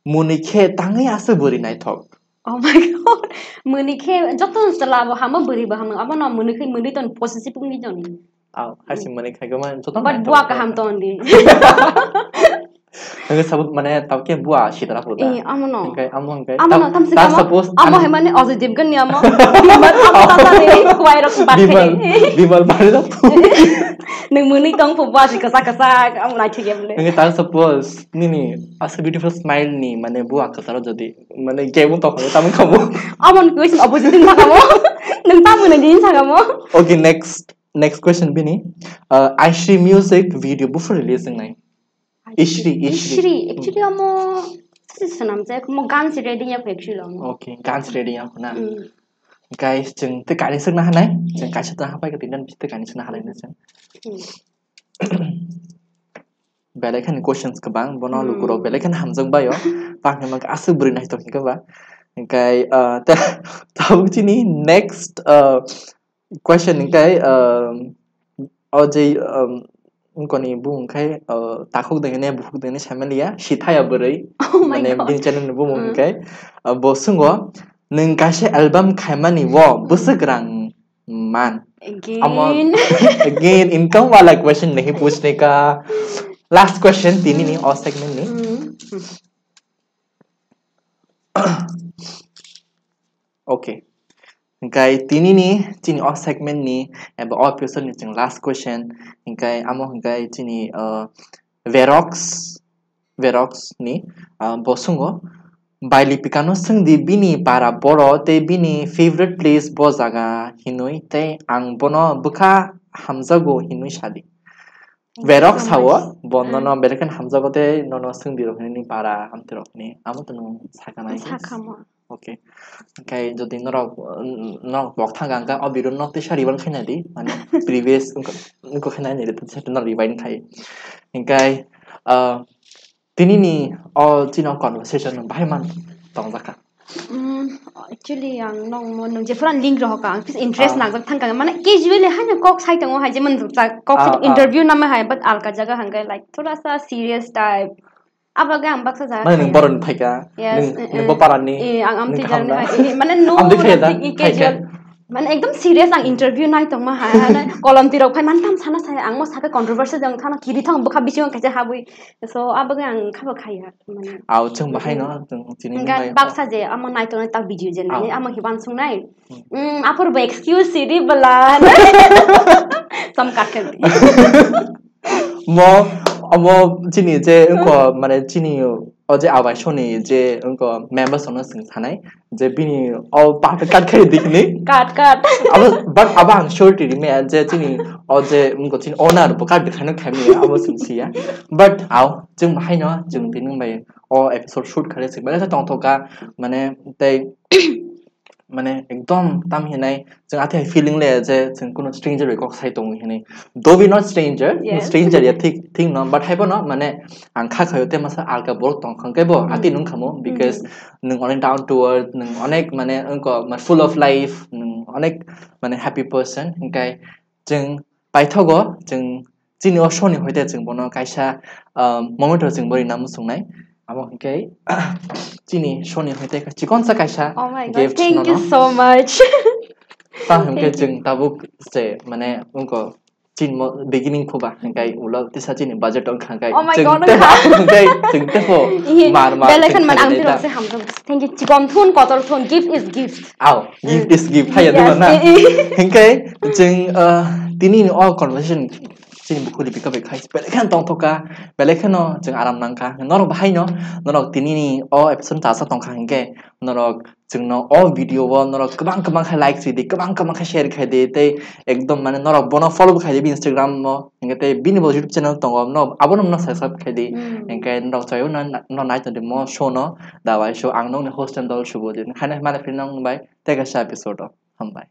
muni khe tangwi aswk bwrwi naithok? Oh my god. Muni khe joto chwla bo hamo bwrwi bo hamo abo no muni khe muni ton positive wngwi ton. Aw, haisi muni khe gama joto But bua kaham ton di. Hingke sabut mane tabke bua sidra purda. Eh, amo no. Hingke amo hingke. Amo no tam Ta sikamo. Suppose Amo ang- he mane Ajay Devgan ni amo. Amo amo tata ni kuai rok bat Bimal khai. Bimal bari rok. Nung muni tong pho bua si kasa kasa amo nai thik em le. Hingke ta suppose nini asa beautiful smile ni mane bua kasaro jodi mane gemu to khamo tam khamo. Amo ni kuis opposite din sakamo. Nung tam muni din sakamo. Okay, next next question bini. Uh, Aishri music video bufo release nai. Ishri, Ishri. Ishri. Actually amo si sanam jai mo gan si ready ya actually amo. Okay, gan si ready ya na. Mm. Guys, chwng tei kaini swkna hanai. Chwng kaisa ta hapai ka tindan bisi tei kaini swkna hanai na chwng. Mm. Belai khani questions kwbang, bono Hmm. lukurok belai khani hamjak baio. Tang hwnba khe aswk bwrwi naithok hinkhe ba. Hingkai, uh, ta-, tabuk chini next, uh, question hingkai, um, o je, um, wngkoni bumung khai, uh, takhuk dengni, bukhuk dengni saimaliya, sithaya bwrwi. Oh my Mane God. Bini channel ni bumung Hmm. hingkai, uh, bo swngo, Nwng kaisa album khaimani o bwswk rang man? Amo again income wala question nahi puchne ka. Last question tini ni o segment ni. Okay. Hingkai tini ni chini o segment ni eba o episode ni chwng last question. Hingkai amo hingkai chini uh, Verox Verox ni uh, bo swngw, Bailipikano swngdi bini para boro tei bini favorite place bo jaga hinwi tei ang bono bwkha hamjago hinwi sadi. Verok sao bo nono belai kheno hamjago tei nono swngdi rok hinwi para amtwi rok hinwi amo to nwng sakha nai. Sakha mo. Okay. Hingkai jodi norok norok bok thang ang o video no tisa rewind khaina di, mane previous nko khaina ni to se no rewind khai. Hingkai uh, tini ni o chino conversation no bahai man tong jaka. Mm, actually ang nong mo nung je pura link rohok ang pis interest nang jak thang kang mane casually hanya kok sai tongo hai je man jak kok sai interview nama hai but alka jaga hangkai like thoda sa serious type. Abaga ang baksa jaga mane nung boron phaika. Yes, nung bo parani eh ang am tijar ni hai mane no amdi khe da casual. Mane ekdom serious ang interview nai tongma hai hai kolom tirok phai man tam sana sai ang mo saka controversy jang thana kiri thang bukha bisingo kaisa habui. So abaga ang khaba khaya mane. Au chwng bahai no chwng chini ngai baksa je amo nai tongnai ta video je nai amo hiban sungnai. Mm, apor bo excuse siri bala. Sam kakhel. Mo amo chini je ko mane chini o je abai soni je ko members ono sing sanai. Je bini o part cut khai dikni. Cut, cut. Abo but abo ang sure tiri me je chini o je ngo chini owner bo cut khai no khai me abo sing siya. But au chwng bahai no chwng tini bai o episode shoot khai se bale tong thoka mane tei mane ekdom tam hinai chwng athe feeling le je chwng kuno stranger bai kok sai tongo hinai. Though we not stranger, stranger ya thik thik no but hai bono mane ang kha khayo te masa alka borok tong khang kebo ati nung khamo because nung onek down to earth nung onek mane wngko full of life nung onek mane happy person hingkai chwng paithogo chwng chini o soni hoite chwng bono kaisa moment o chwng bori namu sungnai amo hingkai chini soni hoite chikonsa kaisa gift. Thank you so much. Ta hingke chwng tabuk se mane wngko chini mo beginning phuba hingkai ulo tisa chini budget wngkha hingkai. Oh my God, hingkai chwng tepo mar mar belai khan man ang tirok se hamjak. Thank you. Chikon thun kotor thun, gift is gift. Au, gift is gift haya duma na. Hingkai chwng tini ni o conversation chini bukhuli pika bai khai belai khan tong thoka belai khano chwng aram nangkha norok bahai no norok tini ni o episode tasa tongkha hingke norok chwngno o video o norok kwbang kwbang khe like ridi kwbang kwbang khe share khai di tei ekdom mane norok bono follow khai di Instagram o hingke tei bini bo YouTube channel tongo no abono no subscribe khai di hingke norok chayuna no nai tongdi mo show no dawai show ang nokni host and dol subo din haino male phiri nong bai tei kaisa episode o hambai.